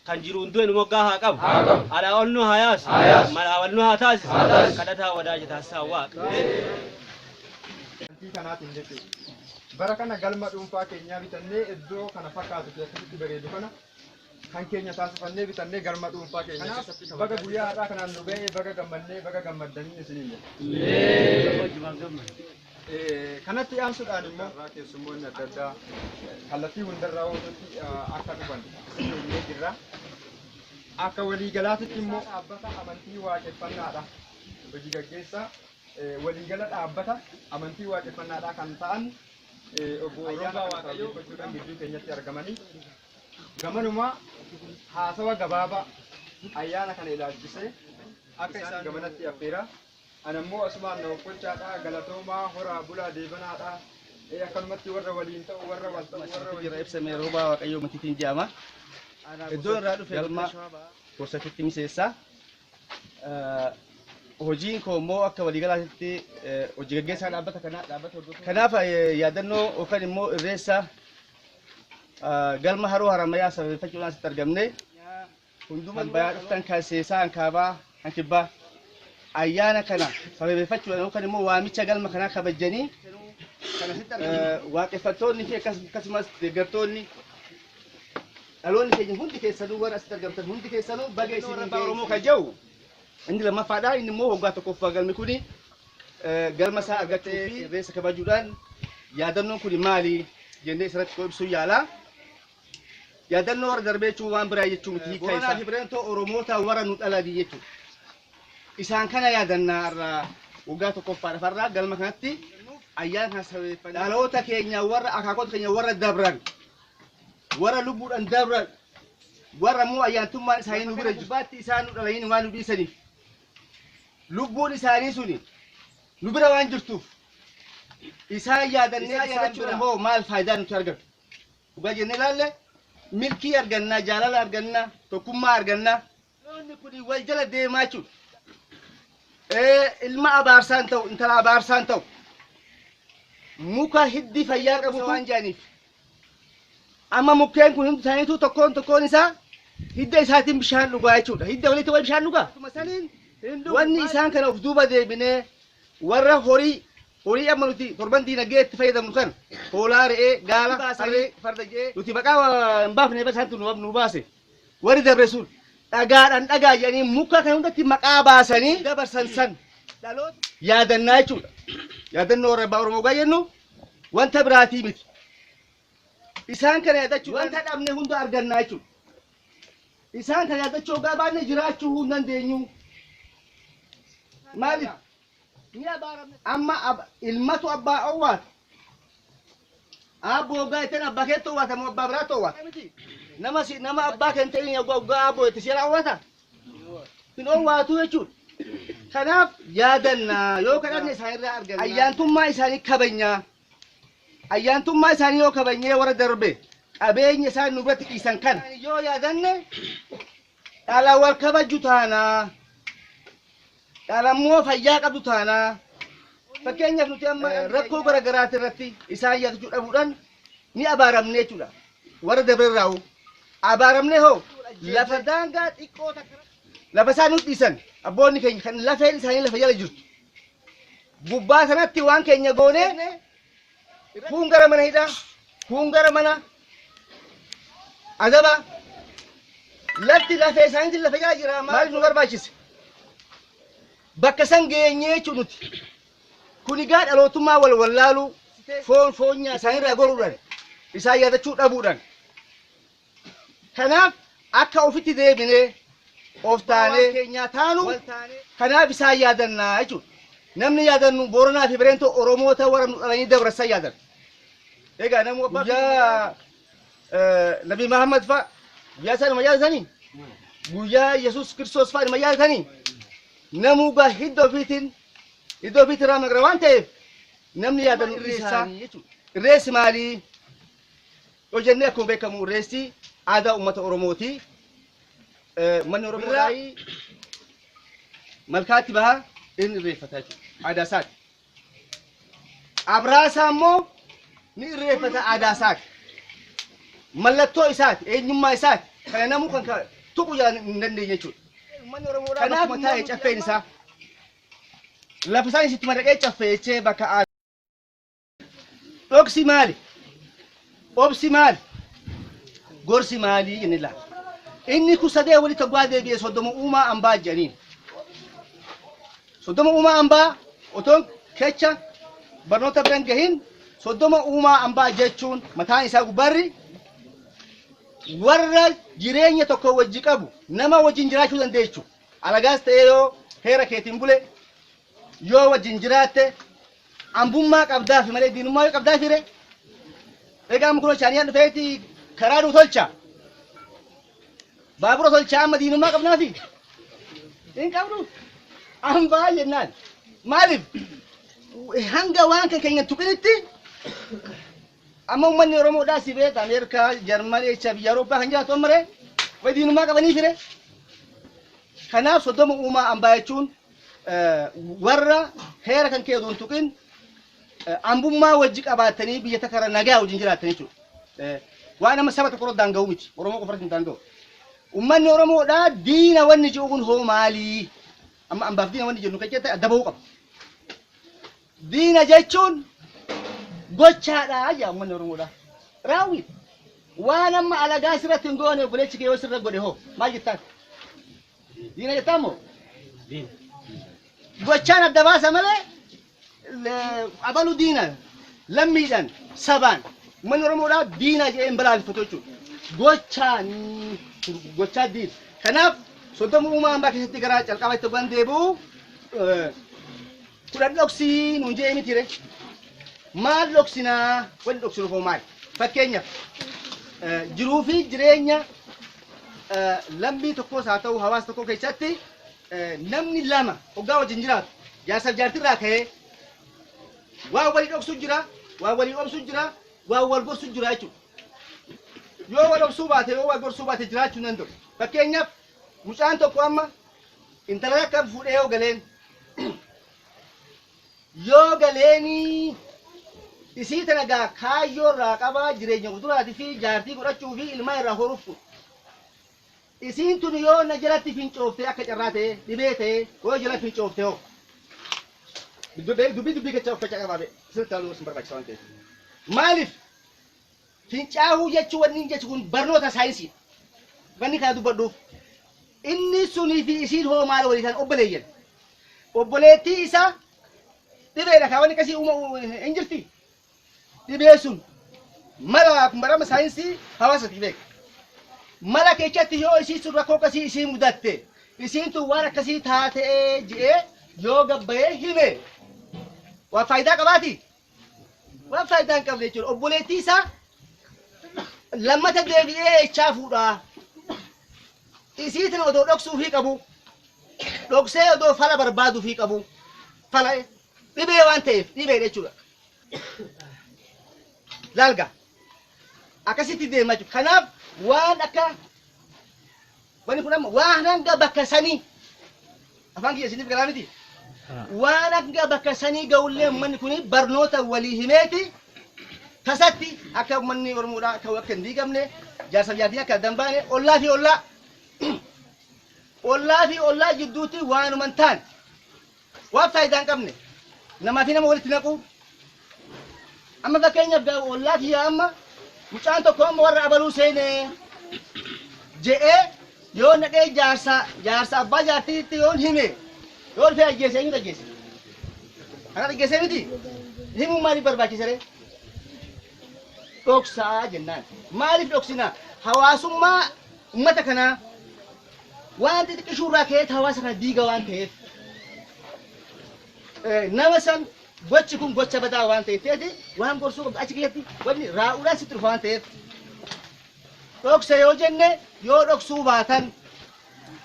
Kan jiruun du'e nu moggaa haa qabu. Alaa ol nu haa yaasu. Malaa wal nu haa taasisu. Kadhataa wadaaja taasisaa waaqa. Amantii kanaatiin jechuudha. Bara kana galma dhuunfaa keenyaa bitannee iddoo kana fakkaatu keessatti bareedu kana kan keenya taasifannee bitannee galma dhuunfaa keenya keessatti baga guyyaa har'aa kanaan nu ga'e, baga gammannee, baga gammaddanii isiniin jedha. Kanatti aansuudhaan immoo keessummoonni adda addaa kallattii hundarraa oolutti akka dhufan isin jirra. Akka waliigalaatitti immoo dhaabbata amantii waaqeffannaadha. Hojii gaggeessaa waliigala dhaabbata amantii waaqeffannaadha kan ta'an obbo Roobaa Waaqayyoo gochuudhaan gidduu keenyatti argamanii gamanumaa haasawa gabaabaa ayyaana kana ilaalchisee akka isaan gamanatti affeera. Ana immoo asumaan na okkolchaadha, galatoomaa, horaa bulaa, deebanaadha. Akkanumatti warra waliin ta'u, warra wal ta'u, warra waliin Jira ibsame Roobaa Waaqayyoo Matiitiin jedhama. Iddoo irraa dhufe galma gorsatitti miseessa. Hojiin koo immoo akka waliigalaatti hojii gaggeessaa dhaabbata kanaa dhaabbata hordofuu. Kanaaf yaadannoo yookaan immoo irreessa galma haroo Haramayaa sababeeffachuudhaan asitti argamne. Hundumaa bayaa dhuftan kan seesaa, kan kaabaa, kan kibbaa ayyaana kana sababeeffachuudhaan yookaan immoo waamicha galma kanaa kabajanii waaqeffattoonni fi akkasumas deeggartoonni dhaloonni keenya hundi keessanuu warra asitti argamtan hundi keessanuu baga isin ga'e. Oromoo kan jedhu inni lammaffaadha. Inni immoo waggaa tokkoffaa galmi kuni galma isaa argachuu fi irreessa kabajuudhaan yaadannoon kun maali jennee isirratti ibsuu yaala. Yaadannoo warra darbee jechuun waan biraa jechuu miti hiika isaa. Booranaa fi Bireentoo Oromoota warra nu dhalanii jechuudha. Isaan kana yaadannaa irraa waggaa tokkoffaadha farraa galma kanatti ayyaana kana sababeeffannee dhaloota keenya warra akaakota keenya warra dabran, warra lubbuudhaan dabran, warra immoo ayyaantummaan isaanii nu bira jiru baatti isaan nu dhalanii waan nu dhiisaniif lubbuun isaanii suni nu bira waan jirtuuf isaan yaadannee isaan yaadachuudhaan hoo maal faayidaa nuti argatu? Dhugaa jennee ilaalle milkii argannaa, jaalala argannaa, tokkummaa argannaa. Dhaloonni kun wal jala deemaa jechuudha. Ilma abaarsaan ta'u, intala abaarsaan ta'u, muka hiddi fayyaa qabu waan jedhaniif. Amma mukkeen kun hundi isaaniitu tokkoon tokkoon isaa hidda isaatiin bishaan dhugaa jechuudha. Hidda walitti wal bishaan dhugaa. Wanni isaan kana of duuba deebinee warra horii horii amma nuti torban diinagdee itti fayyadamnu kan hoolaa, re'ee, gaala, harree, farda jedhee nuti maqaa hin baafne, isaantu nu baase. Warri dabre sun dhagaadhaan dhagaa jedhanii muka kan hundatti maqaa baasanii dabarsan san dhaloota yaadannaa jechuudha. Yaadannoo warra abbaa Oromoo gaa jennu wanta biraatii miti. Isaan kana yaadachuu wanta dhabne hunda argannaa jechuudha. Isaan kana yaadachuu hoggaa baanne jiraachuu hin dandeenyu. Maaliif? Ni abaaramne. Amma ilmatu abbaa owwaata. Aabboo hoggaa jettan abbaa keetti owwaata moo abbaa biraatti owwaata? Nama si nama abbaa kee hin ta'in hoggaa hoggaa aabboo jette si jalaa owwaata? Hin owwaatu jechuudha. Kanaaf yaadannaa yoo kadhanne isaanirraa arganna. Ayyaantummaa isaanii kabajnaa. Ayyaantummaa isaanii yoo kabajnee warra darbe qabeenya isaan nu biratti dhiisan kana yoo yaadanne dhala wal kabaju taanaa. Dhala immoo fayyaa qabdu taanaa. Fakkeenyaaf nuti amma rakkoo gara garaati irratti isaan yaadachuu dhabuudhaan ni abaaramne jechuudha. Warra dabre irraa abaaramne hoo Lafa daangaa xiqqoo takka lafa isaan nu dhiisan abboonni keenya kan lafeen isaanii lafa jala jirtu. Gubbaa sanatti waan keenya goonee kuun gara mana hidhaa, kuun gara mana adaba. Lafti lafee isaaniitiin lafa jala jira, maaliif nu barbaachise? Bakka san geenyee jechuun nuti. Kun egaa dhalootummaa wal wallaaluu, foon foonyaa isaaniirraa goruudhaan, isaan yaadachuu dhabuudhaan. Kanaaf akka ofitti deebinee of taanee keenyaa taanu, kanaaf isaan yaadannaa jechuudha. Namni yaadannu Booranaa fi Bireentoo Oromoota warra nu dhalanii dabarsan yaadan. Egaa namni abbaa guyyaa Nabi Muhammad fa'a guyyaa isaan nama yaadatanii, guyyaa Yesuus Kiristoos fa'a nama yaadatanii, namuu gaa hidda ofiitiin iddoo ofiitiin irraa magra waan ta'eef namni yaadannu irreessaa jechuudha. Irreessi maalii? Yoo jennee, akkuma beekamu irreessi aadaa uummata Oromooti. Uummanni Oromoo malkaatti bahaa inni irreeffata jechuudha. Aadaa isaati. Abraasaa immoo ni irreeffata, aadaa isaati. Mallattoo isaati, eenyummaa isaati. Kana namuu kan tuqu jala hin dandeenye jechuudha. Kanaaf taa'e caffeen isaa lafa isaan isitti madaqee caffeechee bakka aadaa. Dhoksi maali? Obsi maali? Gorsi maali? Inni laala. Inni kun sadee walitti hoggaa deebi'ee 30 uumaa ambaa jedhaniin. 30 uumaa ambaa otoon kecha barnoota biran gahin, 30 uumaa ambaa jechuun mataan isaa gubbaarri warra jireenya tokko wajji qabu, nama wajjin jiraachuu dandeechu. Alagaas ta'ee yoo heera keetiin bule, yoo wajjin jiraatte, ambummaa qabdaafi malee diinummaa yoo qabdaafi re. Egaa amma kunoo chaaniyaan dhufeeti karaa nu tolcha. Baabura tolcha, amma diinummaa qabnaafi? Hin qabnu. Ambaa jennaan. Maaliif? Hanga waan kan keenya tuqinitti amma uummanni Oromoodhaa si beeka Ameerikaa, Jarmanii, jecha biyya Awurooppaa kan jiraatu amma ree way diinummaa qabanii fire. Kanaaf 30 uumaa ambaa jechuun warra heera kan kee oduun tuqin ambummaa wajji qabaatanii biyya takka irra nagaa wajjin jiraatan jechuudha. Waan amma saba tokko irratti daanga'u miti. Oromoo qofa irratti hin daanga'u. Uummanni Oromoodhaa diina wanni jiru kun hoo maalii? Amma ambaaf diina wanni jennu kan jette adda bahuu qaba. Diina jechuun gochaadha jaa uummanni Oromoodhaa. Raawwi. Waan amma alagaa sirratti hin goone obboleechi kee yoo sirra godhe hoo maal jettaan? Diina jettaan moo? Gochaan adda baasa malee abalu diina lammiidhaan sabaan uummanni Oromoodhaa diina jedhee hin balaaleffatu jechuudha. Gochaan gochaa diina. Kanaaf 30 uumaa hambaa keessatti gara calqaba itti gan deebi'u, 10 dhoksii nuun jedhee miti re. Maal dhoksinaa? Wanni dhoksinu hoo maali? Fakkeenyaaf jiruu fi jireenya lammii tokkos haa ta'u hawaasa tokko keessatti namni lama hoggaa wajjin jiraatu, jaarsaaf jaartirraa ka'ee waan walii dhoksu jira, waan walii obsu jira, waan wal gorsu jira jechuudha. Yoo wal obsuu baate, yoo wal gorsuu baate, jiraachuu hin danda'u. Fakkeenyaaf mucaan tokko amma intala takka fuudhee yoo galeenii isii tana gaa kaayyoo irraa qabaa jireenya fuulduraatii fi jaartii godhachuu fi ilmaan irraa horuuf fuudha. Isiin tun yoo na jalatti fincoofte, akka carraa ta'e dhibee ta'e yoo jala fincoofte hoo, dubbii dubbii kecha of kecha qabaa be sirriitti haaluu sin barbaachisa waan ta'eef. Maaliif fincaa'uu jechuun wanni inni jechu kun barnoota saayinsiidha. Wanni kana dubbadhuuf inni sunii fi isiin hoo maal walii ta'an? Obboleeyyan. Obboleettii isaa dhibeedha kaa, wanni akkasii uuma hin jirti. Dhibee sun mala kun barama saayinsii hawaasati beeka. Mala keessatti yoo isiin sun rakkoo akkasii isii mudatte, isiin tun waan akkasii taatee je'ee yoo gabbayee hime, waan faayidaa qabaati? Waan faayidaa hin qabne jechuudha. Obboleettii isaa lammata deebi'ee echaa fuudhaa. Isii tana odoo dhoksuufii qabu, dhoksee odoo fala barbaaduufii qabu, fala dhibee waan ta'eef dhibeedha jechuudha. Laalga akkasitti deemaa jechuudha. Kanaaf waan akka wanni kun amma waan hanga bakka sanii afaan kiyya isiniif galaa miti. Waan hanga bakka sanii ga'ullee uummanni kun barnoota walii himeeti tasatti akka uummanni Oromoodhaa akka hin diigamne, jaarsa jaartiin akka adda hin baane, ollaa fi ollaa Ollaa fi ollaa jidduutti waanuma hin taane, waan faayidaa hin qabne namaa fi nama walitti naquu. Amma fakkeenyaaf ollaa kiyya amma mucaan tokko amma warra abaluu seenee je'ee yoo naqee jaarsa abbaa jaartiitti yoon hime, yoo dhufee ajjeese, eenyutu ajjeese? Kana ajjeese miti? Himuun maaliif barbaachise ree? Dhoksaa jennaan. Maaliif dhoksinaa? Hawaasummaa uummata kanaa waan xixiqqishuu irraa ka'eet hawaasa kana diiga waan ta'eef, nama san gochi kun gocha badaa waan ta'eef, waan gorsuu qabdu achi keessatti wanni raa'uudhaan sitti dhufa waan ta'eef dhoksa yoo jenne, yoo dhoksuu baatan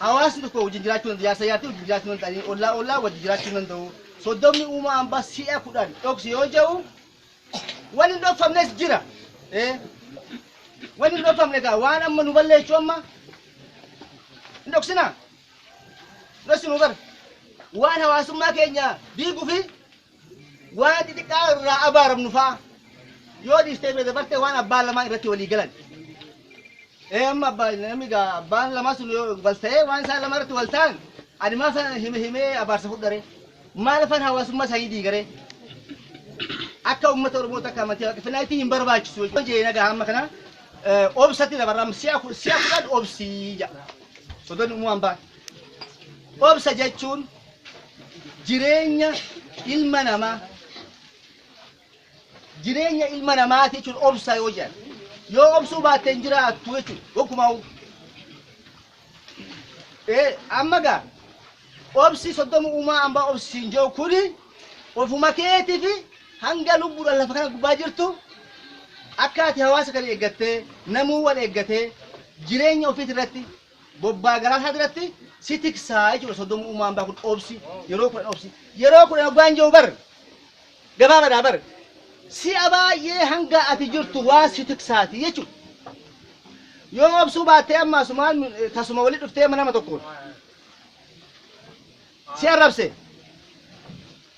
hawaasni tokko wajjin jiraachuu danda'u, jaarsa jaartii wajjin jiraachuu danda'anii, ollaa ollaa wajjin jiraachuu danda'u. 30 uumaa hambaa si'a 10 dhoksi yoo jedhu, wanni hin dhokfamnes jira. Wanni hin dhokfamne gaa waan amma nu balleessu amma hin dhoksinaa. Dhoksinuu bara waan hawaasummaa keenya diiguu fi waan xixiqqaa irraa abaaramnu fa'a yoo dhiistee bira dabarte, waan abbaan lamaan irratti walii galan. Amma abbaa namni gaa abbaan lamaa sun yoo wal ta'ee waan isaan lama irratti wal ta'an, ani maafan hime himee abaarsa fudhare? Maalifan hawaasummaa isaanii diigare? Akka uummata Oromoo takka amantii waaqeffannaatti hin barbaachisu jechuudha. Jee nagaa amma kana obsatti dabarra, si'a 10 obsii jedha. 30 uumamaan ba'a. Obsa jechuun jireenya ilma namaa, jireenya ilma namaati jechuun obsa yoo jedhan, yoo obsuu baatte hin jiraattu jechuudha gonkumaa. Amma gaa obsi 30 uumaa hambaa obsi siin jiru kuni ofuma keetii fi hanga lubbuudhaan lafa kana gubbaa jirtu akka ati hawaasa kana eeggattee, namuu wal eeggatee jireenya ofiit irratti bobbaa garaa isaa irratti si tiksaa jechuudha. 30 uumaa hambaa kun obsi yeroo 10, obsi yeroo 10 hoggaan jiru bar gabaabaadhaa bar, si'a baay'ee hanga ati jirtu waa si tiksaati jechuudha. Yoo obsuu baattee amma asumaan tasuma walitti dhuftee nama tokkoon si arrabse,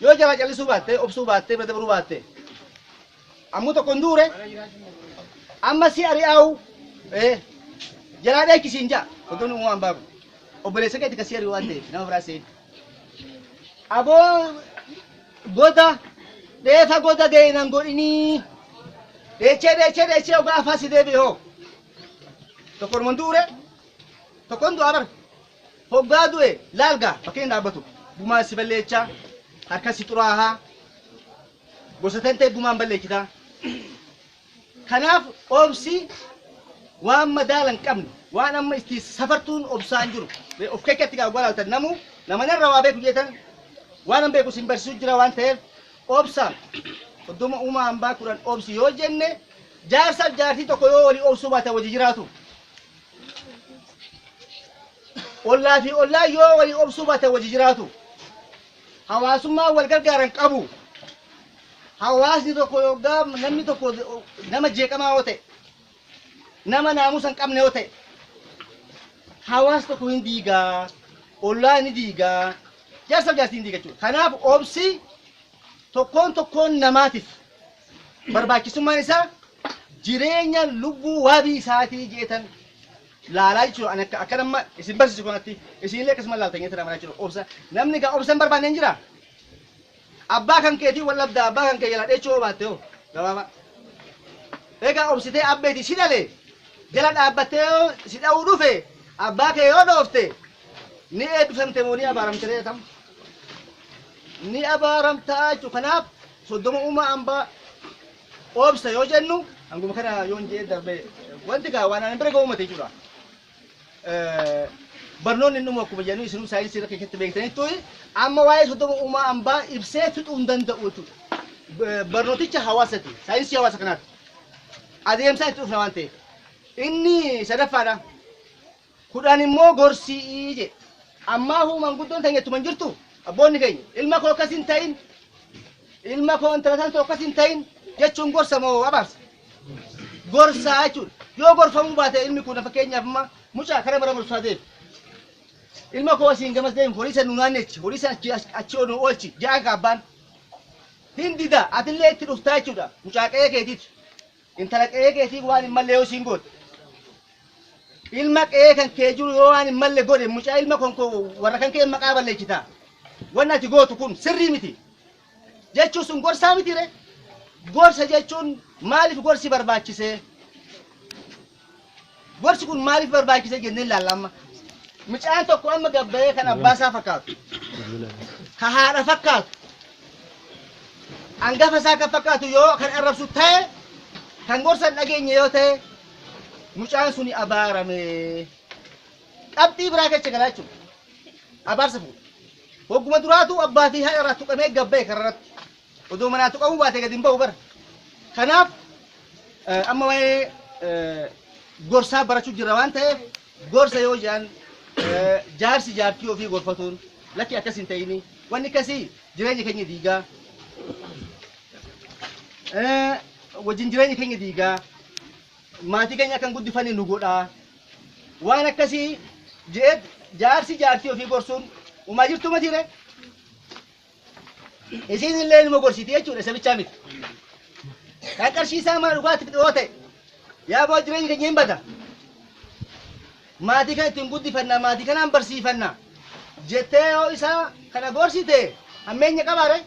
yoo jala callisuu baatte, obsuu baatte, bira dabruu baatte, ammoo tokko hin duure amma si ari'aawu jalaa dheechisiin ja'a. 30 uumaan baabu obboleessa keetti kasii ari'u waan ta'eef nama biraa seen. Aboo goda dheefa goda ga'e nan godhinii, dheechee dheechee dheechee ogaa afaa si deebi'e hoo, tokko hin duure, tokkoon du'aa bara hoggaa du'e laalgaa bakkeen dhaabbatu gumaan si balleechaa, harka si xuraahaa, gosa tan ta'e gumaan balleechitaa. Kanaaf obsi waan madaala hin qabne, waan amma itti safartuun obsaan jiru of keessatti gaa walaaltan, namu nama narra waa beeku jeetan waan an beeku isin barsiisuu jira waan ta'eef, obsa 30 uumaa hambaa 10 obsi yoo jenne, jaarsaaf jaartii tokko yoo walii obsuu baatan wajji jiraatu? Ollaa fi ollaa yoo walii obsuu baatan wajji jiraatu? Hawaasummaa wal gargaaran qabu. Hawaasni tokko yoggaa namni tokko nama jeeqamaa yoo ta'e, nama naamusa hin qabne yoo ta'e, hawaasni tokko hin diigaa, ollaa ni diigaa, jaarsaaf jaartii hin diiga jechuudha. Kanaaf obsi tokkoon tokkoon namaatiif barbaachisummaan isaa jireenya lubbuu waabii isaatii jeetan laalaa jechuudha. Ani akka nama isin barsiisu kanatti isinillee akkasuma laaltan jeetan amanaa jechuudha. Obsa namni gaa obsa hin barbaanne hin jiraa? Abbaa kan keetii wal dhabdaa, abbaa kan kee jala dheechuu yoo baatte hoo gabaabaa. Egaa obsitee abbeeti si dhale jala dhaabbattee yoo si dha'uu dhufe, abbaa kee yoo dhoofte, ni eebbifamte moo ni abaaramte ree tam? Ni abaaramtaa jechuudha. Kanaaf 30 uumaa hambaa obsa yoo jennu, hanguma kana yoon jedhee darbe, wanti gaa waan ani bira ga'uu mate jechuudha. Barnoonni inni akkuma jennu isinuu saayinsii irra keessatti beektanitti amma waa'ee 30 uumaa hambaa ibsee fixuu hin danda'u jechuudha. Barnooticha hawaasati, saayinsii hawaasa kanaati. Adeemsaa itti dhufna waan ta'eef. Inni sadaffaadha. 10 immoo gorsii jedhe. Ammaa huu manguddoon teenya ittuma hin jirtu, abboonni keenya ilma koo akkas hin ta'in, ilma koo intala tan akkas hin ta'in jechuun gorsa moo abaarsa? Gorsaa jechuudha. Yoo gorfamuu baate ilmi kun, fakkeenyaaf amma mucaa kara bara barumsaa deemu. Ilma koo asiin gamas deemu, horii san nu naannechi, horii san achi achi nu oolchi ja'an ka abbaan. Hin dida, atillee itti dhuftaa jechuudha. Mucaa qe'ee keetiiti. Intala qe'ee keetii waan hin malle yoo isiin goote. Ilma qe'ee kan kee jiru yoo waan hin malle godhe, mucaa ilma kon koo warra kan kee maqaa balleessita. Wanni ati gootu kun sirrii miti. Jechuun sun gorsaa miti re. Gorsa jechuun maaliif gorsi barbaachisee? Gorsi kun maaliif barbaachise jennee ilaalla amma. Mucaan tokko amma gabbayee kan abbaa isaa fakkaatu, ka haadha fakkaatu, hangafa isaa kan fakkaatu yoo kan arrabsu ta'e, kan gorsa hin dhageenye yoo ta'e, mucaan suni abaarame. Qabxii biraa keessa galaa jechuudha. Abaarsa fuudha. Hogguma duraatu abbaa fi haadha irraa tuqamee gabbaye kararratti. Odoo manaa tuqamuu baate gadi hin ba'u bara. Kanaaf amma waa'ee gorsaa barachuu jira waan ta'eef, gorsa yoo jedhan, jaarsi jaartii ofii gorfatuun, lakki akkas hin ta'ini, wanni akkasii jireenya keenya diigaa, wajjin jireenya keenya diigaa, maatii keenya akkan guddifanne nu godhaa, waan akkasii jedhee jaarsi jaartii ofii gorsuun uumaa jirtu matiire. Isiin illee numa gorsiti jechuudha, sabichaa miti. Kan qarshii isaa mana dhugaatiif dhiyoo ta'e, yaa boo, jireenya keenya hin bada. Maatii kana ittiin guddifanna, maatii kanaan barsiifanna jettee yoo isaa kana gorsite, hammeenya qabaare.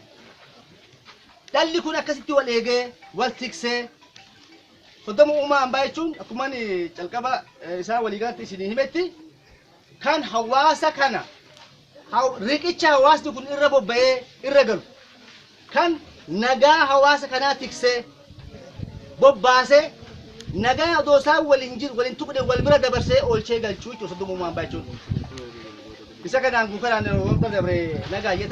Dhalli kun akkasitti wal eegee wal tiksee 30 uumaa hambaa jechuun, akkuma ani calqaba isaa waliigalatti isinii himetti, kan hawaasa kana riqicha hawaasni kun irra bobba'ee irra galu, kan nagaa hawaasa kanaa tiksee bobbaasee, nagaa odoo isaan waliin jiru waliin tuqne wal bira dabarsee oolchee galchuu jechuudha 30 uumaa hambaa jechuun. Isa kanaan guukanaan wanta dabre nagaa.